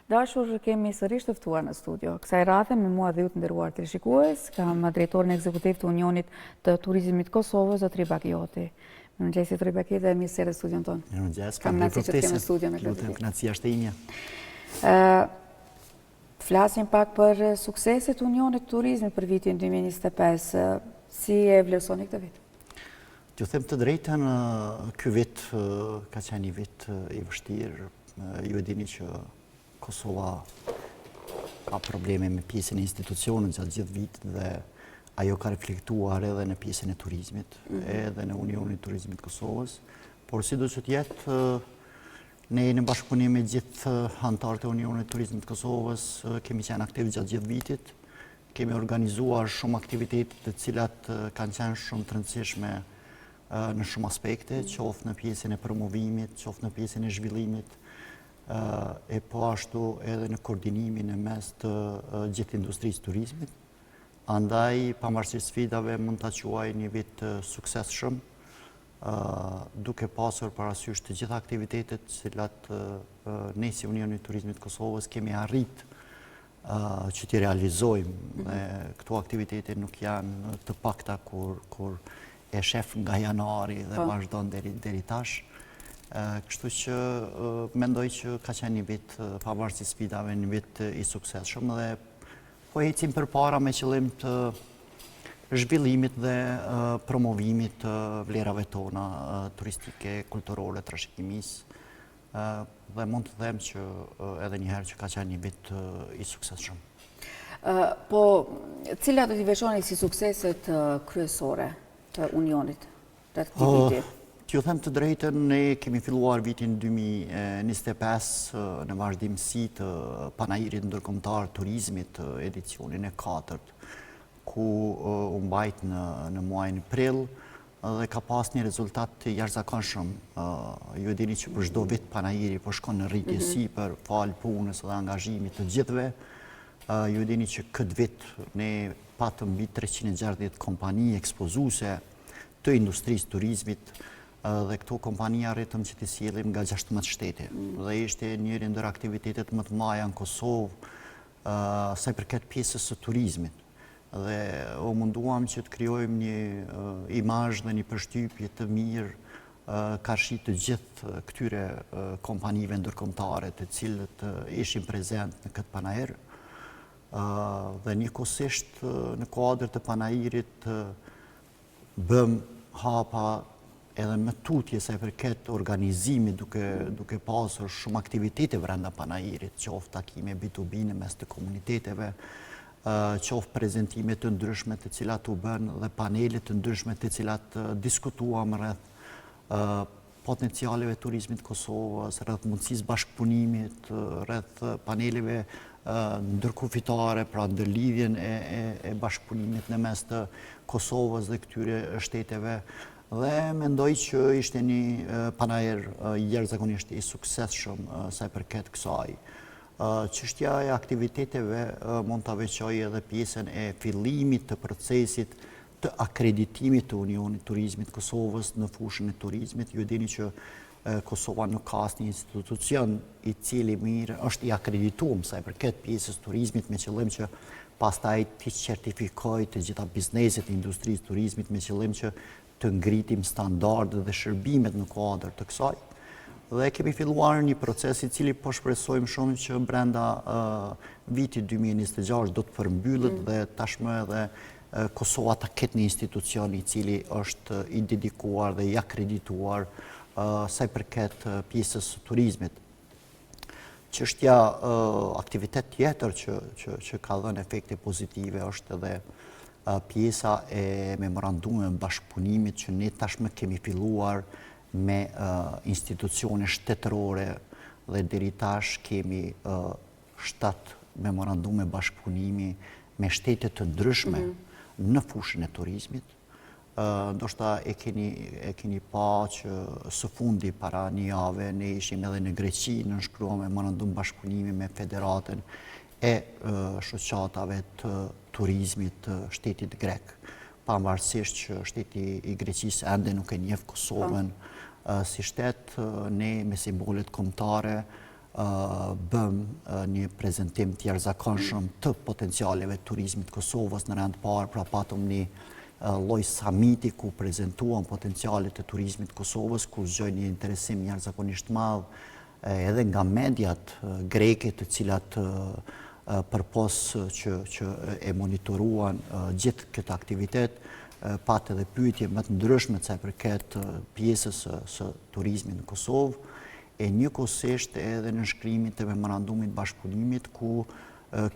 Dashur, kemi sërish të ftuar në studio. Kësaj radhe me mua dhe ju të nderuar teleshikues, kam drejtorin ekzekutiv të Unionit të Turizmit Kosovës, zotëri Baki Hoti. Mirëmëngjes, zotëri Baki dhe mirë se erdhe në studion tonë. Mirëmëngjes, kam kënaqësi që të kemi në studio në këtë ditë. Kënaqësia është e imja. Flasim pak për sukseset e Unionit të Turizmit për vitin 2025. Si e vlerësoni këtë vit? T'ju them të drejtën, ky vit ka qenë një vit i vështirë. Ju e dini që Kosova ka probleme me pjesën e institucionit gjatë gjithë vitit dhe ajo ka reflektuar edhe në pjesën e turizmit, mhm. edhe në Unionin e Turizmit të Kosovës. Por sido që të jetë, ne në bashkëpunim me gjithë anëtarët e Unionit të Turizmit të Kosovës, kemi qenë aktiv gjatë gjithë vitit, Kemi organizuar shumë aktivitete të cilat kanë qenë shumë të rëndësishme në shumë aspekte, qoftë në pjesën e promovimit, qoftë në pjesën e zhvillimit, e po ashtu edhe në koordinimin në mes të gjithë industrisë turizmit. Andaj, pavarësisht sfidave, mund ta quaj një vit të suksesshëm, duke pasur parasysh të gjitha aktivitetet të cilat ne si Unioni i Turizmit të Kosovës kemi arrit që t'i realizojmë mhm. dhe këto aktivitete nuk janë të pakta kur, kur e shef nga janari dhe po. vazhdon deri, deri tash. Kështu që mendoj që ka qenë një vit pavarësisht sfidave, një vit i suksesshëm dhe po ecim përpara me qëllim të zhvillimit dhe promovimit të vlerave tona turistike, kulturore, trashëgimisë, Dhe mund të them që edhe një herë që ka qenë një vit i suksesshëm. Po, cilat do t'i veçoni si sukseset kryesore të Unionit të këtij viti? T'ju them të drejtën, ne kemi filluar vitin 2025 në vazhdimësi të Panairit Ndërkombëtar Turizmit edicionin e katërt, ku u mbajt në muajin prill, dhe ka pas një rezultat të jashtëzakonshëm. Ju e dini që për çdo vit panairi po shkon në rritje mhm. sipër, falë punës dhe angazhimit të gjithëve. Ju e dini që këtë vit ne patëm mbi 360 kompani ekspozuese të industrisë turizmit dhe këto kompani arritëm që t'i sjellim nga 16 shtete. Mm. Dhe ishte njëri ndër aktivitetet më të mëdha në Kosovë, sa i përket pjesës së turizmit. Dhe u munduam që të krijojmë një imazh dhe një përshtypje të mirë karshi të gjithë këtyre kompanive ndërkombëtare të cilët ishin prezent në këtë panair. Dhe njëkohësisht në kuadër të panairit Bëmë hapa edhe më tutje sa i përket organizimit duke, duke pasur shumë aktivitete brenda panairit, qoftë takime B2B në mes të komuniteteve, qoftë prezentime të ndryshme të cilat u bënë dhe panele të ndryshme të cilat diskutuam rreth potencialeve turizmit të Kosovës, rreth mundësisë bashkëpunimit, rreth paneleve ndërkufitare, pra ndërlidhjen e, e, e bashkëpunimit në mes të Kosovës dhe këtyre shteteve. Dhe mendoj që ishte një panair jashtëzakonisht i suksesshëm sa i përket kësaj. Çështja e aktiviteteve mund ta veçoj edhe pjesën e fillimit të procesit të akreditimit të Unionit të Turizmit të Kosovës në fushën e turizmit. Ju e dini që Kosova nuk ka asnjë institucion i cili mirë është i akredituar sa i përket pjesës turizmit me qëllim që pastaj t'i certifikojë të gjitha bizneset e industrisë turizmit me qëllim që të ngritim standardet dhe shërbimet në kuadër të kësaj. Dhe kemi filluar një proces i cili po shpresojmë shumë që brenda vitit 2026 do të përmbyllet mm. dhe tashmë edhe Kosova ta ketë një institucion i cili është i dedikuar dhe i akredituar sa i përket pjesës së turizmit. Çështja aktivitet tjetër që, që, që ka dhënë efekte pozitive është edhe pjesa e memorandumeve bashkëpunimit që ne tashmë kemi filluar me institucione shtetërore dhe deri tash kemi 7 memorandume bashkëpunimi me shtete të ndryshme mhm. në fushën e turizmit. Ndoshta e keni e keni pa që së fundi para një jave ne ishim edhe në Greqi, nënshkruam memorandum bashkëpunimi me Federatën e shoqatave të turizmit të shtetit grek. Pavarësisht që shteti i Greqisë ende nuk e njeh Kosovën po. si shtet, ne me simbolet kombëtare. Bëmë një prezentim të jashtëzakonshëm të potencialeve të turizmit të Kosovës në rend të parë, pra patëm një lloj samiti ku prezentuam potencialet e turizmit të Kosovës, ku zgjoi një interesim jashtëzakonisht të madh edhe nga mediat greke të cilat përpos që, që e monitoruan gjithë këtë aktivitet, pat edhe pyetje më të ndryshme sa i përket pjesës së, së turizmit në Kosovë, e njëkohësisht edhe nënshkrimit të memorandumit bashkëpunimit, ku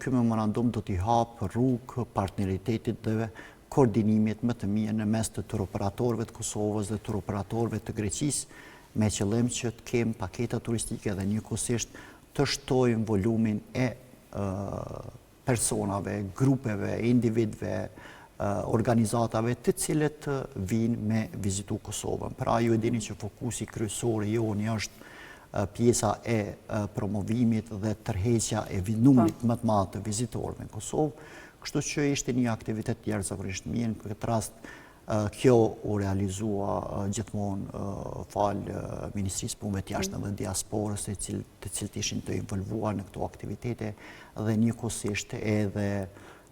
ky memorandum do t'i hapë rrugë partneritetit dhe koordinimit më të mirë në mes të turoperatorëve të Kosovës dhe turoperatorëve të Greqisë, me qëllim që të kemë paketa turistike dhe njëkohësisht të shtojmë volumin e personave, grupeve, individëve, organizatave të cilët vijnë me vizitu Kosovën. Pra ju e dini që fokusi kryesor i joni është pjesa e promovimit dhe tërheqja e numrit po. më të madh të vizitorëve në Kosovë, kështu që ishte një aktivitet jashtëzakonisht mirë në këtë rast Kjo u realizua gjithmonë falë Ministrisë Punëve të Jashtme dhe Diasporës, të të cilët ishin të involvuar në këto aktivitete dhe njëkohësisht edhe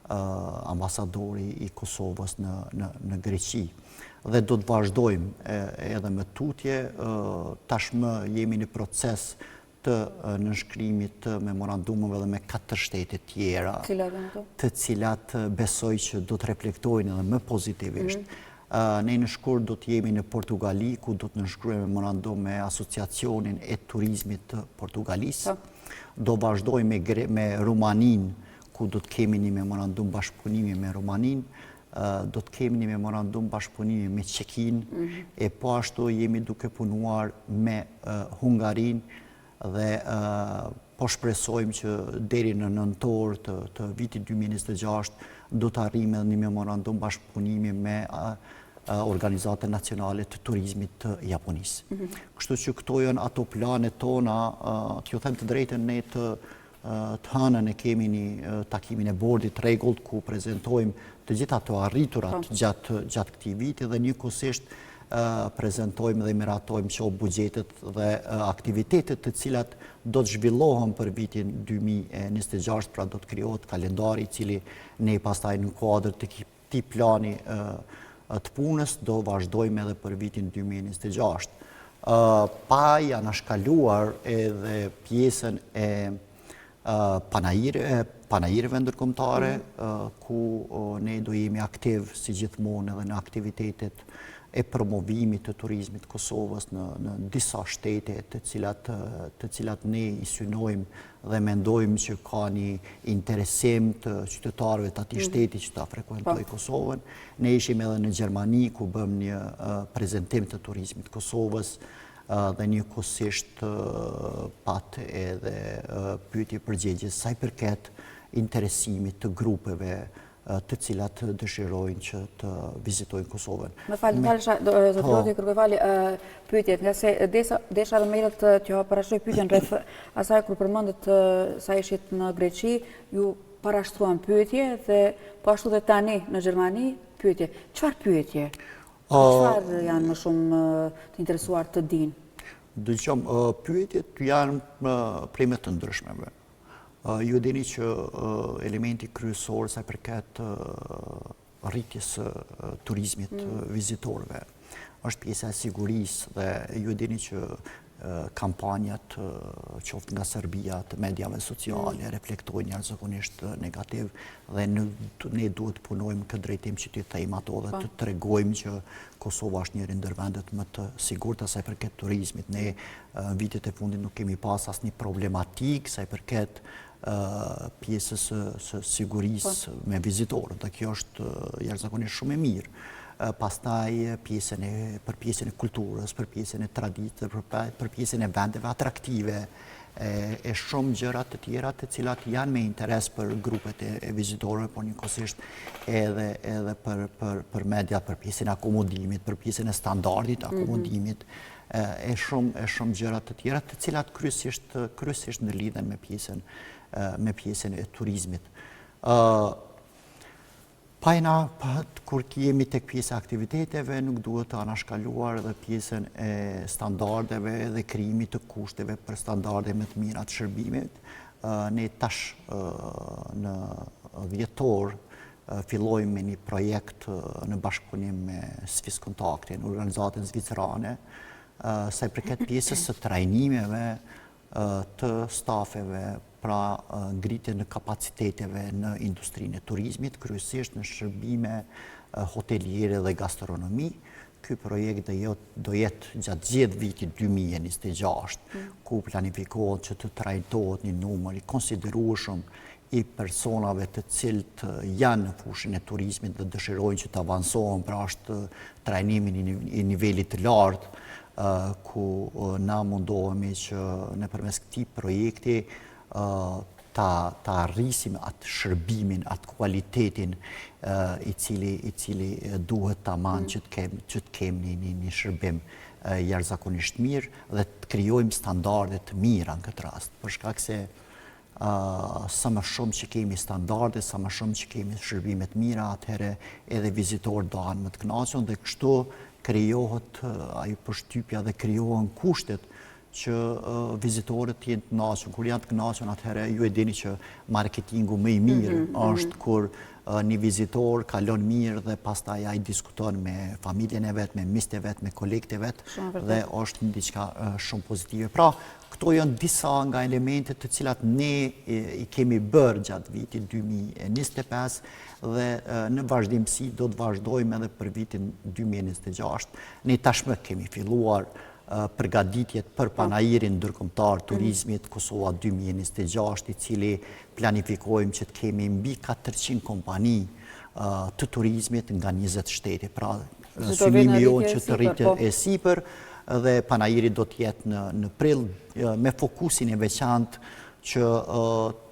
ambasadori i Kosovës në në në Greqi. Dhe do të vazhdojmë edhe më tutje, tashmë jemi në proces të nënshkrimit të memorandumeve edhe me katër shtete tjera, të cilat besoj që do të reflektojnë edhe më pozitivisht. Mhm. Ne në shkurt do të jemi në Portugali, ku do të nënshkruajmë memorandum me Asociacionin e Turizmit të Portugalisë. Po. Do vazhdojmë me, me Rumaninë, ku do të kemi një memorandum bashkëpunimi me Rumaninë do të kemi një memorandum bashkëpunimi me Çekinë, mhm. e po ashtu jemi duke punuar me Hungarinë dhe po shpresojmë që deri në nëntor të, të vitit 2026 do të arrijmë edhe një memorandum bashkëpunimi me Organizatën Nacionale të Turizmit të Japonisë. Mhm. Kështu që këto janë ato planet tona, t'ju them të drejtën ne të Të hënën e kemi një takimin e bordit të rregullt ku prezentojmë të gjitha të arriturat po. gjatë gjatë këtij viti dhe njëkohësisht prezentojmë dhe miratojmë qoftë buxhetet dhe aktivitetet të cilat do të zhvillohen për vitin 2026, pra do të krijohet kalendari i cili ne pastaj në kuadër të këtij plani të punës do vazhdojmë edhe për vitin 2026. Pa i anashkaluar edhe pjesën e panaireve ndërkombëtare, mm. ku ne do jemi aktiv si gjithmonë edhe në aktivitetet e promovimit të turizmit të Kosovës në, në disa shtete të cilat, të cilat ne i synojmë dhe mendojmë që ka një interesim të qytetarëve të atij mhm. shteti që ta frekuentojë po. Kosovën. Ne ishim edhe në Gjermani ku bëmë një prezentim të turizmit të Kosovës dhe njëkohësisht pat edhe pyetje përgjigje sa i përket interesimit të grupeve të cilat dëshirojnë që të vizitojnë Kosovën. Më fal, më falsha, zoti po. Hoti, kërkoj falje, pyetjet, ngase desha desha edhe më herët t'jua parashtroj pyetjen rreth asaj kur përmendët sa ishit në Greqi, ju parashtruan pyetje dhe po ashtu dhe tani në Gjermani pyetje. Çfarë pyetje? Çfarë janë më shumë të interesuar të dinë? Dëgjomë, pyetjet janë prej më të ndryshmeve. Ju e dini që elementi kryesor sa i përket rritjes së turizmit mm. vizitorëve është pjesa e sigurisë dhe ju e dini që kampanjat qoftë nga Serbia të mediave sociale mm. reflektojnë jashtëzakonisht negativ dhe ne, ne duhet të punojmë në këtë drejtim që t'i thejmë ato dhe po. të tregojmë që Kosova është njëri ndër vendet më të sigurta sa i përket turizmit. Ne Vitet e fundit nuk kemi pas asnjë problematikë sa i përket pjesës së sigurisë po. me vizitorët, dhe kjo është jashtëzakonisht shumë e mirë. Pastaj pjesën e, për pjesën e kulturës, për pjesën e traditës, për, për pjesën e vendeve atraktive, e, e shumë gjëra të tjera të cilat janë me interes për grupet e, e vizitorëve, por njëkohësisht edhe, edhe për, për, për media, për pjesën e akomodimit, për pjesën e standardit të mhm. akomodimit, mm -hmm e shumë e shumë gjëra të tjera, të cilat kryesisht kryesisht ndërlidhen me pjesën me pjesën e turizmit. Ë. Pa i na, pa, kur jemi tek pjesa e aktiviteteve, nuk duhet të anashkaluar edhe pjesën e standardeve dhe krijimit të kushteve për standarde më të mira të shërbimit. Ne tash në dhjetor fillojmë me një projekt në bashkëpunim me Swisscontact-in, organizatën zvicerane, sa i përket pjesës së trajnimeve të stafeve, pra ngritjen e kapaciteteve në industrinë e turizmit, kryesisht në shërbime hoteliere dhe gastronomi. Ky projekt do jetë gjatë gjithë vitit 2026, mm. ku planifikohet që të trajtohet një numër i konsiderueshëm i personave të cilët janë në fushën e turizmit dhe dëshirojnë që të avansohen, pra është trajnimi i nivelit të lartë, ku na mundohemi që nëpërmes këtij projekti ta ta rrisim atë shërbimin, atë kualitetin i cili i cili duhet taman mm. që të kem që të kemi një një, një shërbim jashtëzakonisht mirë dhe të krijojmë standarde të mira në këtë rast, për shkak se sa më shumë që kemi standarde, sa më shumë që kemi shërbime të mira, atëherë edhe vizitorët dohen më të kënaqur dhe kështu krijohet ajo përshtypja dhe krijohen kushtet që vizitorët të jenë të kënaqur. Kur janë të kënaqur, atëherë ju e dini që marketingu më i mirë mm -hmm. është kur një vizitor kalon mirë dhe pastaj ai diskuton me familjen e vet, me miqtë e vet, me kolegët e vet dhe është një diçka shumë pozitive. Pra, Këto janë disa nga elementet të cilat ne i kemi bërë gjatë vitit 2025 dhe në vazhdimësi do të vazhdojmë edhe për vitin 2026. Ne tashmë kemi filluar përgatitjet për po. panairin ndërkombëtar të turizmit Kosova 2026, i cili planifikojmë që të kemi mbi 400 kompani të turizmit nga 20 shtete. Pra, synimi jonë që të rritet po. e sipër dhe panairi do të jetë në, në prill me fokusin e veçantë që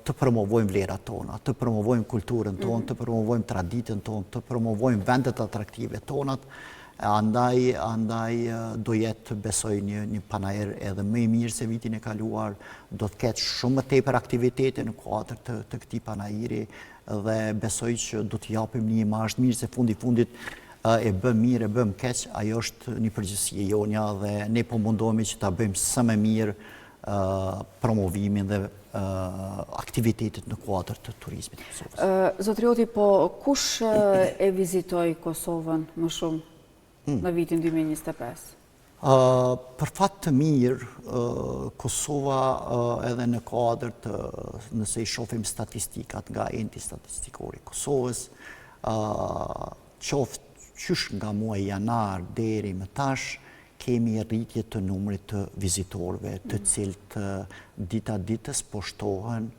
të promovojmë vlerat tona, të promovojmë kulturën tonë, mhm. të promovojmë traditën tonë, të promovojmë vendet atraktive tonat, andaj, andaj do jetë, besoj, një, një panair edhe më i mirë se vitin e kaluar, do të ketë shumë më tepër aktivitete në kuadër të, të këtij panairi, dhe besoj që do të japim një imazh të mirë se fundi fundit e bëmë mirë, e bëmë keq, ajo është një përgjegjësi e jonja dhe ne po mundohemi që ta bëjmë sa më mirë promovimin dhe aktivitetet në kuadër të turizmit të Kosovës. Zotri Hoti, po kush e vizitoi Kosovën më shumë hmm. në vitin 2025? Për fat të mirë, Kosova edhe në kuadër të, nëse i shohim statistikat nga Enti Statistikor i Kosovës, qoftë qysh nga muaji janar deri më tash, kemi rritje të numrit të vizitorëve, të mm. cilët dita ditës po shtohen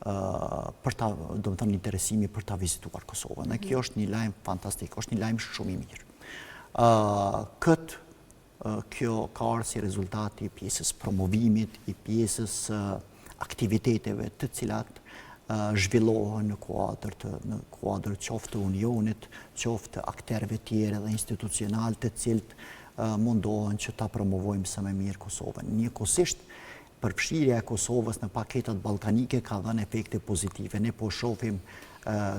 për ta, domethënë, interesimi për ta vizituar Kosovën. Dhe kjo mhm. është një lajm fantastik, është një lajm shumë i mirë. Këtë kjo ka ardhur si rezultat i pjesës promovimit, i pjesës aktiviteteve të cilat zhvillohen në kuadër të në kuadër qoftë të unionit, qoftë të akterëve tjerë dhe institucional të cilët mundohen që ta promovojmë sa më mirë Kosovën. Njëkohësisht Përfshirja e Kosovës në paketat ballkanike ka dhënë efekte pozitive. Ne po shohim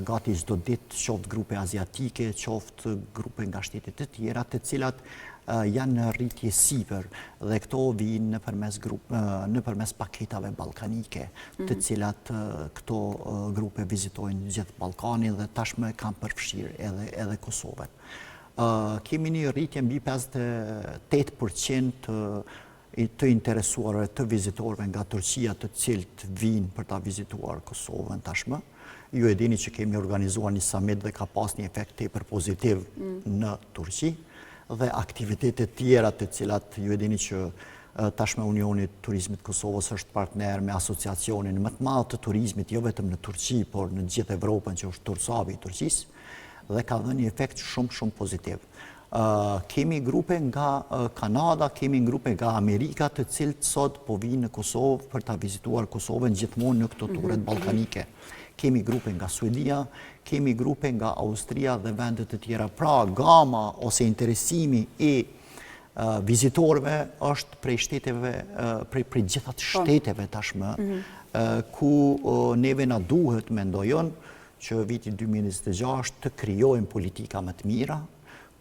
gati çdo ditë, qoftë grupe aziatike, qoftë grupe nga shtete të tjera, të cilat janë në rritje sipër dhe këto vijnë nëpërmes grup nëpërmes paketave ballkanike, të mhm. cilat këto grupe vizitojnë gjithë Ballkanin dhe tashmë kanë përfshirë edhe edhe Kosovën. Kemi një rritje mbi 58% të të interesuarve të vizitorëve nga Turqia të cilët vijnë për ta vizituar Kosovën tashmë. Ju e dini që kemi organizuar një summit dhe ka pas një efekt tepër pozitiv mm. në Turqi dhe aktivitete tjera të cilat ju e dini që tashmë Unioni i Turizmit të Kosovës është partner me asociacionin më të madh të turizmit, jo vetëm në Turqi, por në gjithë Evropën që është Tursabi i Turqisë dhe ka dhënë një efekt shumë shumë pozitiv. Kemi grupe nga Kanada, kemi grupe nga Amerika, të cilët sot po vijnë në Kosovë për ta vizituar Kosovën gjithmonë në këto turet mhm. ballkanike. Kemi grupe nga Suedia, kemi grupe nga Austria dhe vende të tjera. Pra, gama ose interesimi i vizitorëve është prej shteteve, prej, prej gjitha të po. shteteve tashmë, mhm. ku neve na duhet, mendoj unë, që viti 2026 të krijojmë politika më të mira,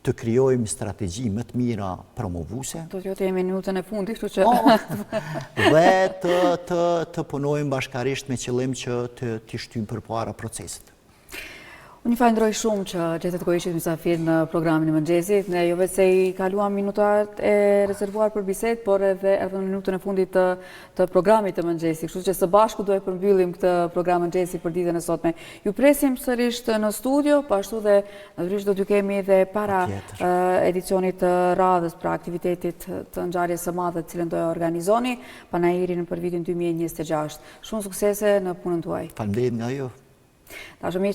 të krijojmë strategji më të mira promovuese. Do të jemi në minutën e fundit, kështu që... Po, dhe të, të, të punojmë bashkarisht me qëllim që të, të shtyjmë përpara proceset. Unë ju falënderoj shumë që gjetët kohë ishit mysafir në programin e mëngjesit. Ne jo veç se i kaluam minutat e rezervuar për bisedë, por edhe edhe në minutën e fundit të, të programit të mëngjesit. Kështu që së bashku do e përmbyllim këtë program mëngjesi për ditën e sotme. Ju presim sërish në studio, po ashtu dhe natyrisht do t'ju kemi edhe para edicionit të radhës, pra aktivitetit të ngjarjes së madhe të cilën do e organizoni, panairin për vitin 2026. Shumë suksese në punën tuaj. Faleminderit nga ju. Dashur miq.